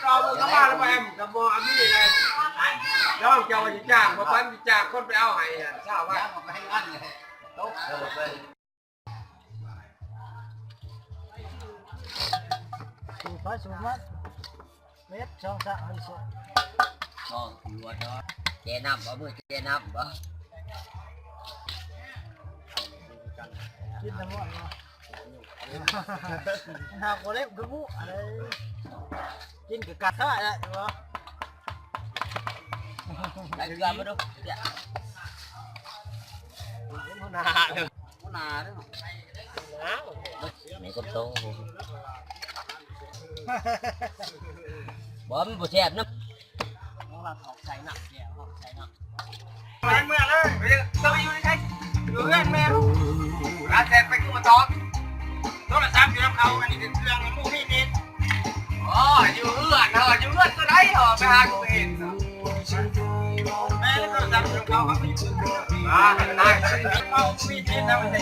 ເຈົ້າບໍ່ມາແລ້ວ ບໍ່ແອມ ກໍບໍ່ອັນນີ້ແຫຼະ ນ້ອງເຈົ້າວ່າຊິຈ້າງ ບໍ່ປານຊິຈ້າງຄົນໄປເອົາໃຫ້ຫັ້ນ ຊາວບາດ ສູບໄປສູບມາ ເມັດສອງສາມອັນນີ້ ສອງ ສອງ ແຈນ້ຳບໍ່ ມືແຈນ້ຳບໍ່ ກິນນ້ຳມັນບໍ່ ໜາວກວ່າເລັບຄືໝູ ອັນໃດ ກິນຄືກັດເທາະແຫຼະ ບໍ່ ໃສ່ເກືອມາດູ ຫົວໜ້າເດີ ຫົວໜ້າເດີ ໃນຄົນໂຕ ບໍ່ ມັນບໍ່ແຊບນຳ. ເອົາລະ ອອກໃສ່ນຳແກ້ວ ອອກໃສ່ນຳ ແມ່ນເມືອເລີຍ ເຈົ້າຢູ່ໃສ ຢູ່ເຮືອນແມ່ ກາແຊດໄປຄືບໍ່ຕອບ ໂທລະສັບຢູ່ນຳເຂົາ ອັນນີ້ເປັນເຄື່ອງ ມັນບໍ່ມີເນັດ ອໍ ຢູ່ເຮືອນເນາະ ຢູ່ເຮືອນຕົວໃດເນາະ ໄປຫາກໍບໍ່ເຫັນເນາະ ແມ່ນໂທລະສັບຢູ່ນຳເຂົາ ເຂົາໄປຢູ່ເຮືອນ ອ່າ ເຂົາບໍ່ມີເນັດນຳ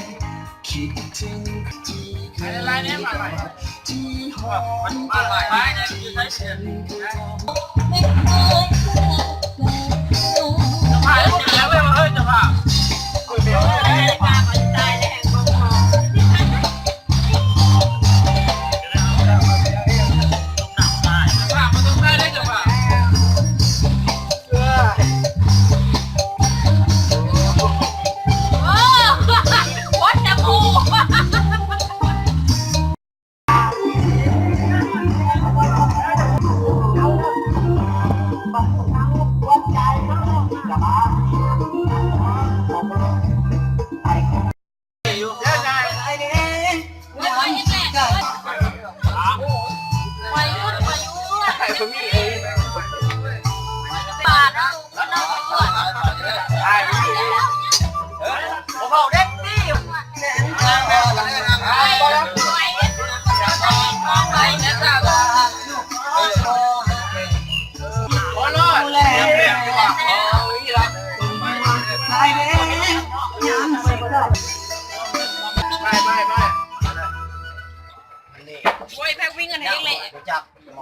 ໂອ້ຍ ແພັກວິ້ງກັນເອງແຫຼະ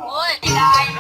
ໂອ້ຍ ເສຍດາຍ.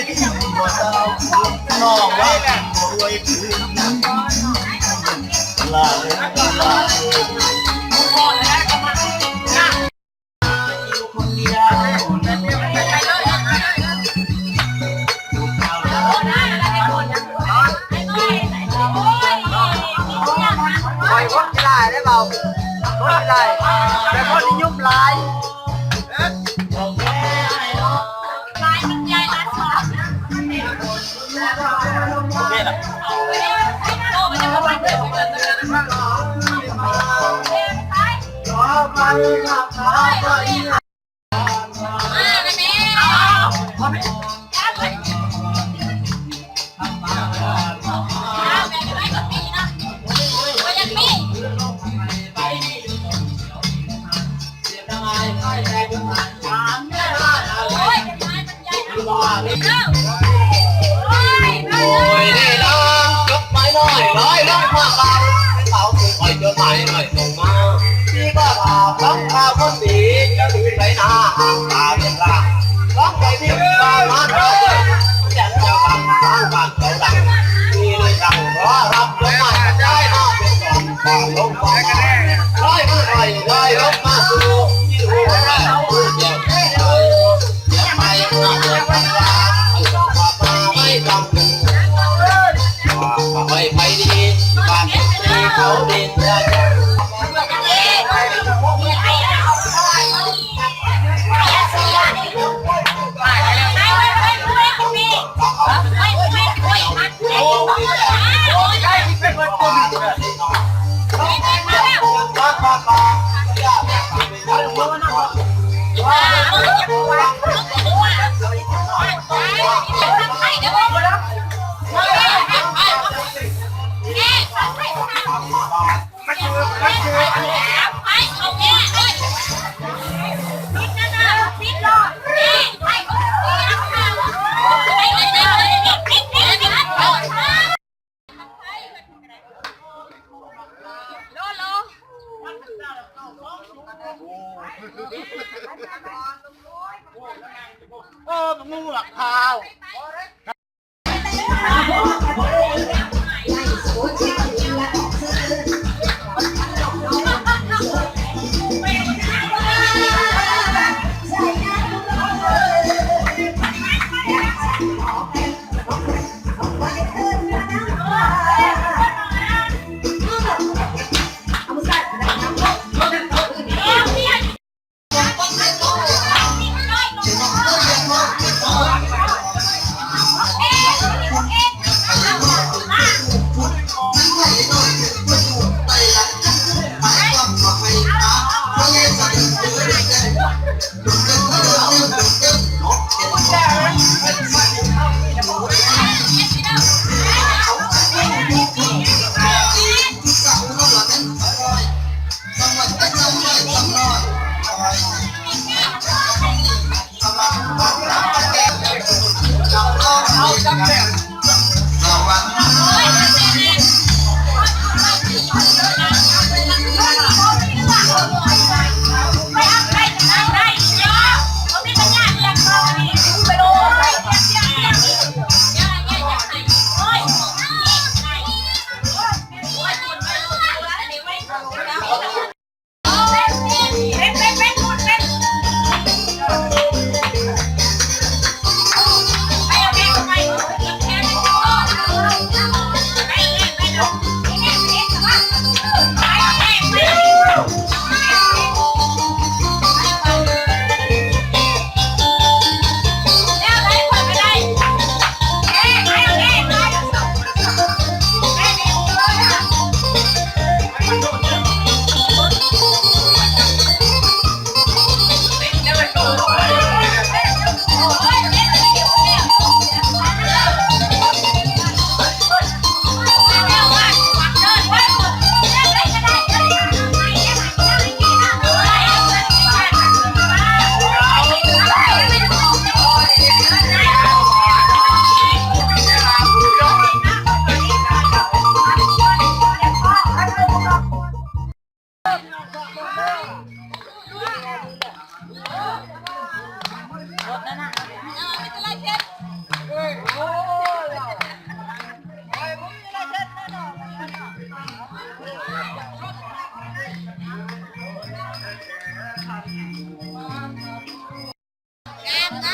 ຂ້ອຍຄົນຂີ້ລ້າຍເດ້ເບົາ ຄົນຂີ້ລ້າຍ ແຕ່ຄົນນິຍົມຫຼາຍ.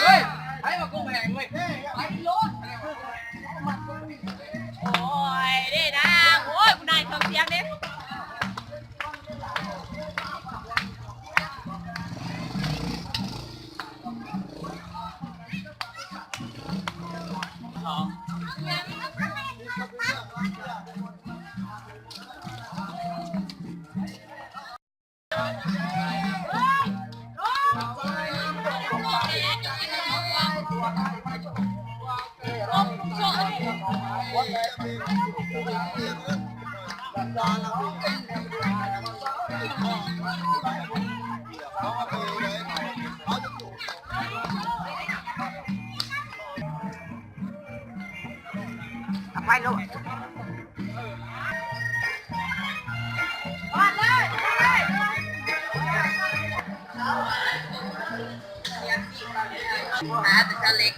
ເຮີ້ຍ ໃຜວ່າກົງແພງເວີຍ ໄປໂລດ. ໂອ້ຍ ເດ້ນາ ໂອ້ຍ ກູນາຍເຄື່ອງສຽງເດ້. ເອົາໄປໂລດ ຫາແຕ່ຊາເລັກ.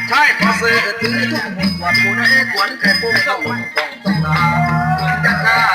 ໃຊ້ພາສີຖືທຸກໝູ່ ກວນຜູ້ໃດກວນແຕ່ປົງຕ້ອງຕ້ອງສຳນານ ຢ່າຂ້າ